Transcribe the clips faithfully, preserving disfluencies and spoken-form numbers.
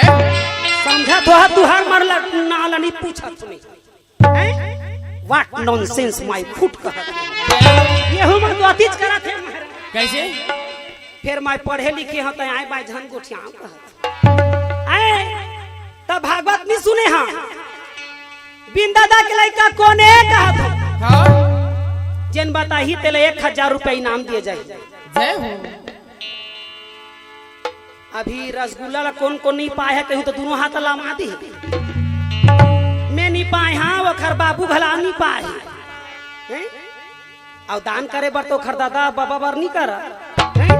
समझत हो, तुहर मन ला, ना ला नहीं पूछत सुनी। हैं? What nonsense my foot कहत। ये हूँ मैं तो अतीज करत है महाराज। कैसे? फिर मैं पढ़े लिखे हूँ तो आए बाय झन गोठियाव कहत। आए, तब भागवत नहीं सुने हाँ। बिन दादा के लइका कोन ए कहत हो। हाँ। जेन बताही तेला एक हजार रुपया इनाम दिए जाए। जय हो। अभी रसगुल्ला ला कोन कोन नहीं पाए है, कहूँ तो दोनों हाथ लमा दी। मैं नहीं पाए हाँ, ओखर बाबू घला नहीं पाए। हैं? अउ दान करे बर तो ओखर दादा बाबा बर नहीं कर। हैं?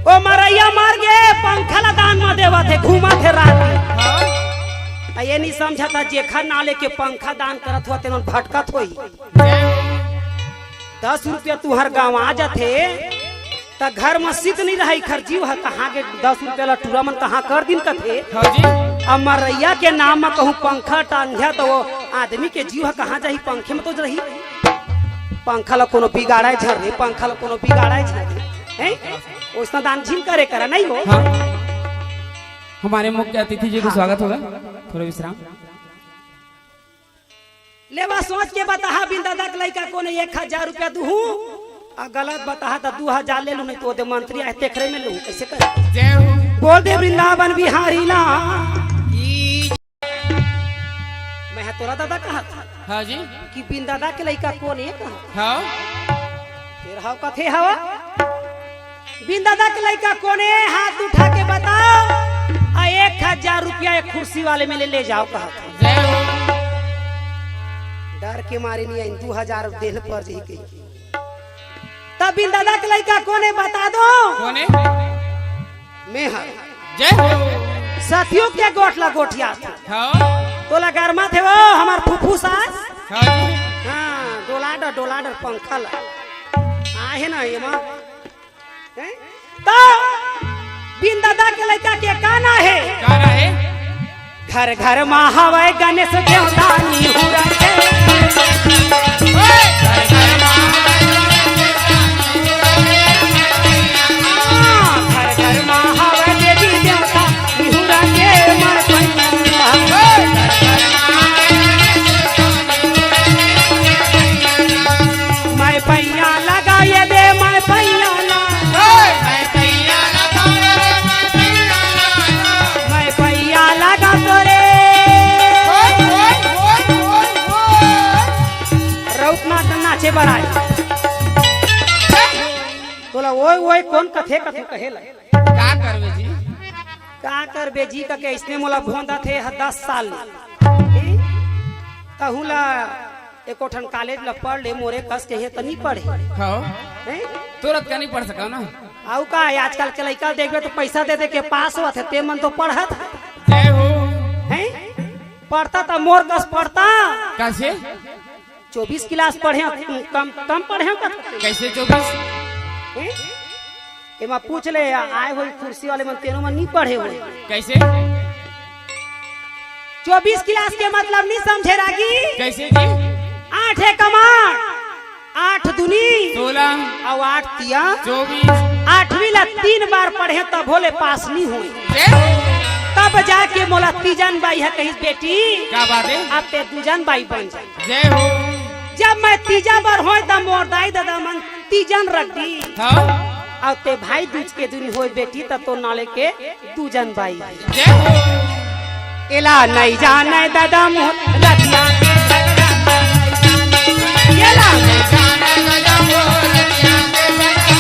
ओ मरैया मर गे, पंखा ला दान म देवत हे, घूमत हे रात दिन। हाँ। आ ये नहीं समझत हे, जेखर नाले के पंखा दान करत हुआ तेमन भटकत होई। दस रुपया तुहर गाँव आ जाथे, त घर म सित नहीं रहे, एखर जीव ह कहाँ के दस रुपया ला टूरा मन कहाँ कर दिन कथे। हाँ जी। अब मरैया के नाम म कहूँ पंखा टांग्या त वो आदमी के जीव ह कहाँ जाही, पंखे म तो रही। पंखा ला कोनो बिगाड़ाए झन रे, पंखा ला कोनो बिगाड़ाए झन रे। हैं? ओसना दान झिन करे करा, नहीं हो? हाँ। हमारे मुख्य अतिथि जी को हाँ। स्वागत होगा। थोड़ा विश्राम। लेवा सोच के बताहा, बिन दादा के लइका कोन ए, एक हजार रुपया दूहूँ, आ गलत बताहा त दू हजार ले लूँ, नहीं तो ओदे मंत्री आए तेखरे में लूँ, कैसे कर? जय हो। बोल दे वृंदावन बिहारी ला। मैं हा तोला दादा कहत हँव हाँ जी। कि बिन दादा के लइका कोन ए कहत। हाँ। फिर हव कथे हवा। बिन दादा के लइका कोन ए, हाथ उठा के बताओ। आ एक हजार रुपया एक कुर्सी वाले में ले, ले जाओ कहत। जय हो। डर के मारे नहीं आइन, दू हजार देह पर जी के। तब बिन दादा के लइका कोन ए बता दो। कोन ए? मैं हर। जय हो। सतयुग के गोठ ला गोठिया। हाँ। तोला गरमा थे वो हमार फुफ्फुस आस। हाँ जी। हाँ, डोला डर, डोला डर पंखा ला। आहे ना ये माँ। हैं? तो बिन दादा के लइका के गाना है। गाना है। घर घर मा हवय गणेश देवता निहुरा के। घर घर मा हवय देवी देवता निहुरा के। मैं पैया लगा ये दे, मैं पैया लगा। मैं पैया लगा तोरे। रउत नाच नाचे बर आए। तोला ओए ओए कोन कथे कथे कहे ला? का करबे जी? का करबे जी कके इसने मोला भोंदत हे ह दस साल। तहूँ ला एको ठन कॉलेज ला पढ़ ले, मोरे कस के हे त नहीं पढ़े। हाँ। हैं? तुरंत का नहीं पढ़ सका ना। आउ का, आजकल के लइका देखबे त पैसा दे दे के पास होत हे, ते मन तो पढ़त। जय हो। हैं? पढ़ता त मोर कस पढ़ता। कैसे? चौबीस क्लास पढ़े, कम, कम पढ़े का? कैसे चौबीस? हैं? एमा पूछ ले, आए होई कुर्सी वाले मन, तेनो मन नहीं पढ़े होई। कैसे? चौबीस क्लास के मतलब नहीं समझे रागी। कैसे जी? आठ एकम आठ, आठ दूनी सोलह। अउ आठ तिया चौबीस। आठवीं ला तीन बार पढ़े तभो ले पास नहीं होई। जय हो। तब जाके मोला तीजन बाई ह कहिस, बेटी, का बात है? अब ते दूजन बाई बन जा। जय हो। जब मैं तीजा बर होय त मोर दाई ददा मन तीजन रख दी। हाँ। अउ ते भाई दूज के दिन होय बेटी त तो नाले के दूजन बाई। जय हो। एला नहीं जाने ददा मोर रतिया के झगड़ा। एला नहीं जाने ददा मोर रतिया के झगड़ा।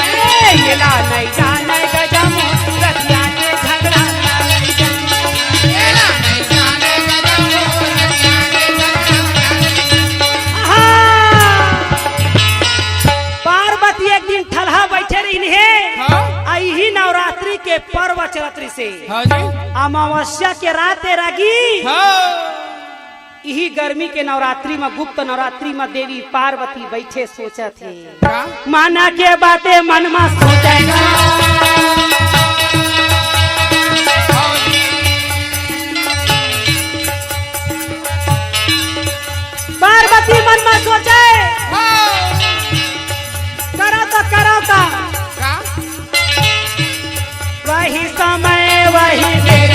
ए, एला नहीं जाने ददा मोर रतिया के झगड़ा। आहा! पार्वती एक दिन ठलहा बैठे रहिन हे। हाँ। आ इही नवरात्रि के पर्व चलत रहिसे। हाँ जी। अमावस्या के रात ए रागी। हाँ। इही गर्मी के नवरात्रि म, गुप्त नवरात्रि म देवी पार्वती बैठे सोचत हे। का? माना के बाते मन मा सोचेगा। पार्वती मन मा सोचे। हाँ। करो तो, करो तो। का? वही समय, वही बेरा।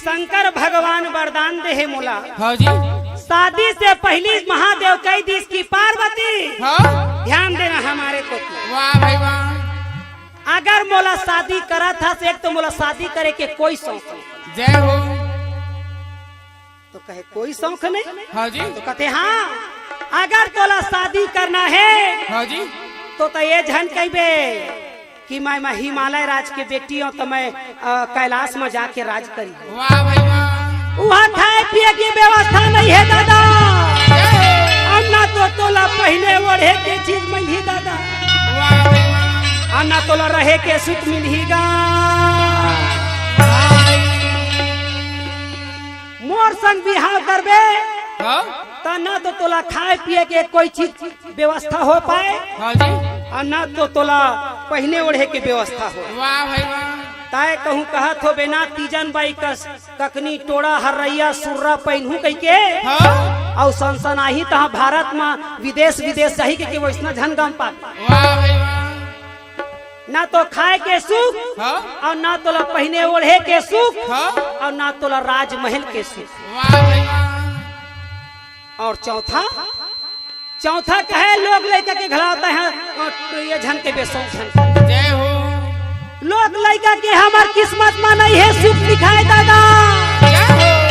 शंकर भगवान वरदान दे हे मोला। हाँ जी। शादी से पहली महादेव कह दीस कि पार्वती, हाँ। ध्यान देना हमारे को। वाह भाई वाह। अगर मोला शादी करत हस, एक तो मोला शादी करे के कोई शौक नहीं। जय हो। तो कहे, "कोई शौक नहीं?" हाँ जी। तो कहते, "हाँ, अगर तोला शादी करना है, हाँ जी। तो, तो ये झन कहिबे कि मैं, मैं हिमालय राज के बेटी हूँ, तो मैं, अ, कैलाश में जाके राज करी।" वाह भाई वाह। वहाँ खाए पिए की व्यवस्था नहीं है दादा। जय हो। और ना तो तोला पहने ओढ़े के चीज मिलही दादा। वाह भाई वाह। और ना तोला रहे के सुख मिलही गा। मोर संग बिहाव करबे, हाँ? त ना तो तोला खाए पिए के कोई चीज व्यवस्था हो पाए, हाँ जी। और ना तो तोला पहने ओढ़े के व्यवस्था हो। वाह भाई वाह। ताय कहूँ कहत हो बेना तीजन बाई कस ककनी टोड़ा हर्रैया सुर्रा पहिनहूँ कहिके, हाँ। अउ सनसनाही तहाँ भारत म विदेश विदेश जाही कहिके वैसना झन गम पाबे। वाह भाई वाह। ना तो खाए के सुख, हाँ। और ना तोला पहिने ओढ़े के सुख, हाँ। और ना तोला राजमहल के सुख। वाह भाई वाह। और चौथा, चौथा कहे लोग लइका के घलावता है, और ये झन के बेसौ झन। जय हो। लोग लइका के हमर किस्मत में नहीं है सुख लिखाए दादा। जय हो।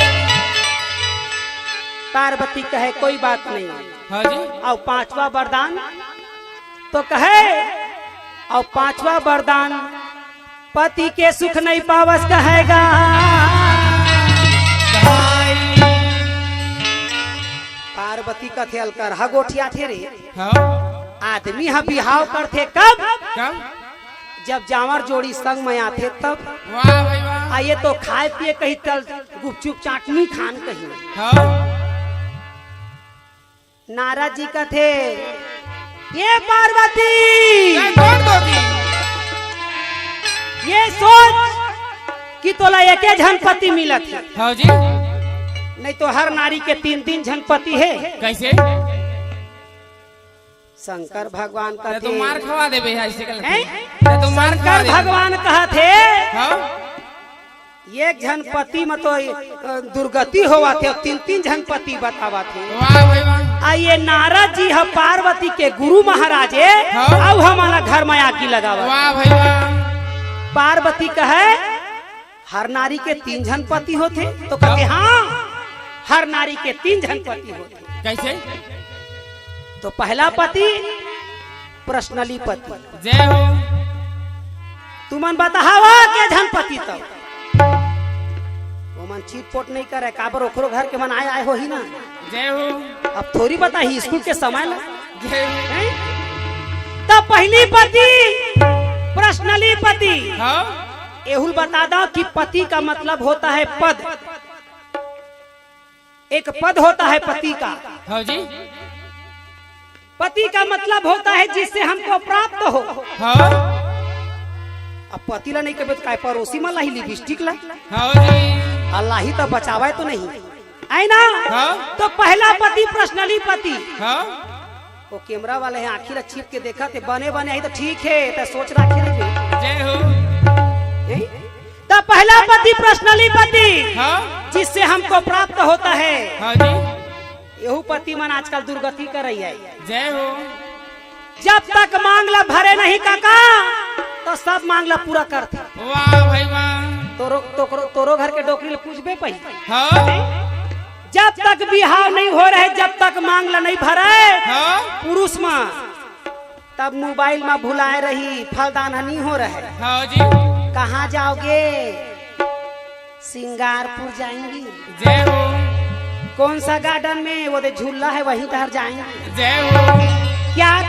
पार्वती कहे कोई बात नहीं। हाँ जी। और पांचवा वरदान तो कहे, और पांचवा वरदान, पति के सुख नहीं पावस कहेगा। पार्वती कथे अलकरहा गोठियाथे रे। हाँ। आदमी ह बिहाव करथे कब? कब? जब जांवर जोड़ी संग में आथे तब। वाह भाई वाह। आ ये तो खाए पिए कही तल गुपचुप चाटनी खान कही। हाँ। नारद जी कथे, "ये पार्वती, जय बोल दो जी। ये सोच कि तोला एके झन पति मिलत हे। हाँ जी। नहीं तो हर नारी के तीन तीन झन पति हे।" कैसे? शंकर भगवान ते तो कथे, मार खवा देबे है, ऐसे गलत हैं? ते तो मार खवा शंकर देबे। भगवान कहत हे, हाँ? एक झन पति म तो, अ, दुर्गति होवत हे, तीन तीन झन पति बतावत हे। वाह भाई वाह। आ ये नारद जी ह पार्वती के गुरु महाराज हे, हाँ। अउ हमन ला घर म आगी लगावत। वाह भाई वाह। पार्वती कहे, "हर नारी के तीन झन पति होथे?" तो कथे, हाँ। "हाँ, हर नारी के तीन झन पति होथे।" कैसे? तो पहला पति पर्सनली पति। जय हो। तुमन बतावा के झन पति तब। ओमन चिटपोट नहीं करे, काबर ओकरो घर के मन आए, आए होही ना। जय हो। अब थोड़ी बताही स्कूल के समय ला। जय हो। हैं? तब पहली पति, पर्सनली पति। हाँ। एहू ल बता दो कि पति का मतलब होता है पद। एक पद होता है पति का। हाँ जी। पति का मतलब होता है जिससे हमको प्राप्त हो। हाँ। अब पति ला नहीं कबे तो काय पड़ोसी मा लाही लिपस्टिक ला। हाँ जी। अल्लाह ही तो बचावे तो नहीं। है ना? हाँ। तो पहला पति पर्सनली पति। हाँ। वो कैमरा वाले हैं, आँखी ला छिप के देखा थे, बने बने आई तो ठीक है, तो सोच रखे रहे। जय हो। हैं? तो पहला पति पर्सनली पति, हाँ। जिससे हमको प्राप्त होता है। हाँ जी। यहू पति मन आजकल दुर्गति कर रही है। जय हो। जब तक मांग ला भरे नहीं काका, तो सब मांग ला पूरा करथे। वाह भाई वाह। तोरो, तोकरो, तोरो घर के डोकरी ला पूछबे पही। हाँ। जब तक बिहाव नहीं हो रहे, जब तक मांग ला नहीं भरे, हाँ। पुरुष मा तब मोबाइल मा भुलाए रही, फलदान ह नी हो रहे। हाँ जी। कहाँ जाओगे? सिंगारपुर जाएंगी। जय हो। कौन सा गार्डन में? वो दे झूला है, वहीं तहर जाएंगी। जय हो। क्या